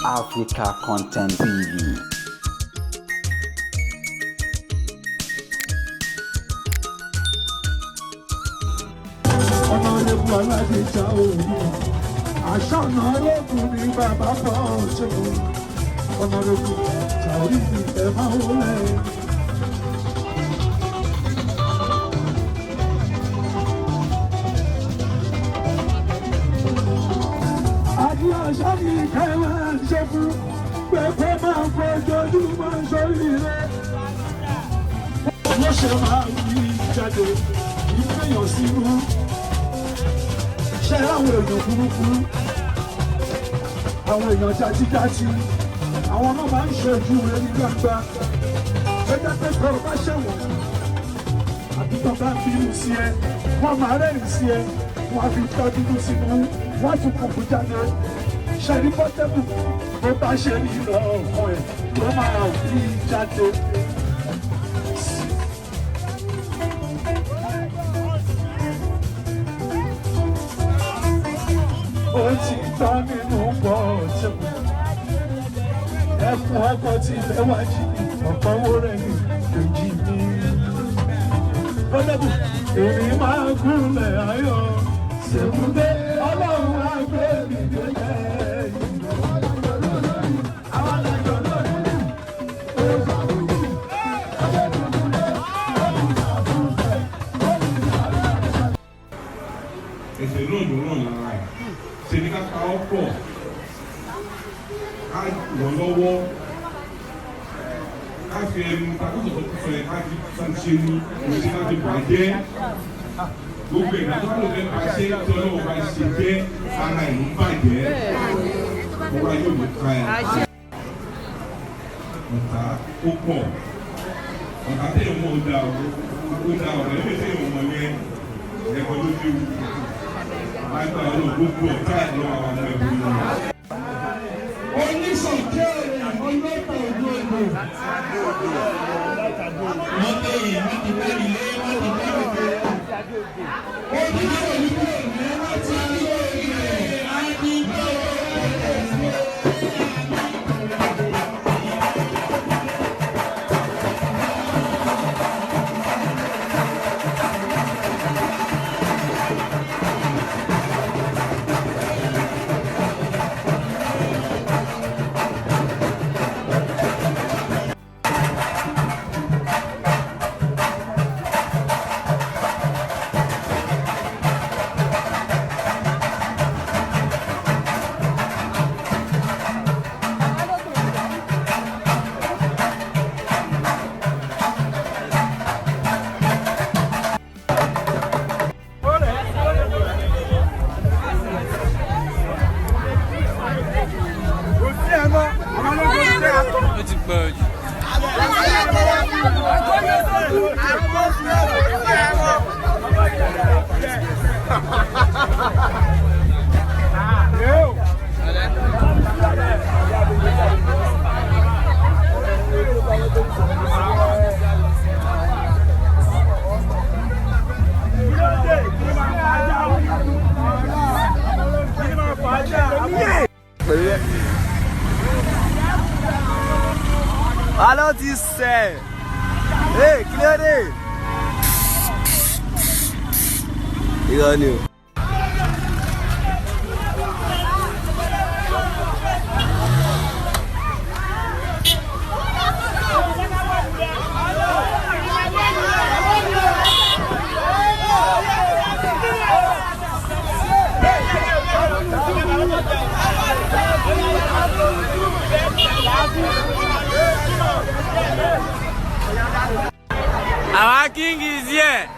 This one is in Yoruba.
Africa Content TV. Ọ̀nàrẹ́bù aládìjà òní àṣà ọ̀nàrẹ́bù ní bàbá bọ̀ ṣẹ́gun ọ̀nàrẹ́bù tàbí ẹ̀ máa ń wọlé. Àti àṣà ní ìkẹ́ máa ń ṣe fún pẹ́pẹ́ máa ń fojoojúmọ́ sórí rẹ̀. Ló ṣe máa ń yí jáde ìgbéyàn sínú ṣe àwọn èèyàn burúkú, àwọn èèyàn játíjátí, àwọn náà máa ń ṣojú rẹ ní gbangba. Ẹjẹ pé tó o bá ṣẹ̀wọ̀n àbí tó bá ń bínú sí ẹ, wọ́n máa rẹ́rìn sí ẹ, wọ́n á fi tọ́ bínú sínú, wọ́n á tún kùkù jáde. Ṣẹ̀rí pọ́tẹ́bù bó bá ṣe ní ìlọ ọ̀kan ẹ̀ ló máa fi jáde. Ó ti tán nínú pọ̀ tẹ́kù. Ẹkùn ọkọ̀ tí ilẹ̀ wá jí mi, ọ̀pọ̀ owó rẹ̀ ní èjì mi. Pọ́tẹ́bù èmi máa gúnlẹ̀ ayọ̀ ṣèkúndé ọlọ́run á gbé mi délẹ̀. Àwọn alájọ lórí Ẹsẹ̀ náà ló ràn lára ẹ̀ ṣe ní ká pa ọ́ pọ̀, ká ràn lọ́wọ́, ká fi ẹnu takùsọ̀ tó kù sọ yẹn, ká fi tún ṣe ní òṣìṣẹ́, ká fi bàjẹ́ gbogbo ìgbà tó bá lò fẹ́ bá ṣe tí ọlọ́wọ́ bá ṣe jẹ́ ara ìlú bàjẹ́ ọwọ́ ayé òní ká ẹ̀ ọ̀tá ó pọ̀. Ọ̀tá tẹ̀yẹ̀ mọ́ ó da ó da ọ̀rẹ́ lè tẹ̀yẹ̀ mọ́ yẹn ẹ̀kọ́ lójú lágbára ọlọ́run gbogbo ọ̀tá ẹ̀ lọ́wọ́ àwọn ọmọ ẹ̀bùn yìí. Oníṣọ̀kẹ́ ọlọ́pàá ojú odò. Wọ́n tẹ̀yìn, wọ́n ti mẹ́rin lé, wọ́n ti mẹ́rin lé. Oníṣọ̀kẹ́ wọ́n ti rí ilẹ̀ àdìgbò. Ó ti pọ̀ jù. Alọ́ ti sẹ̀. Ee, kí ló dé? Irọ́ ni o. Our king is here.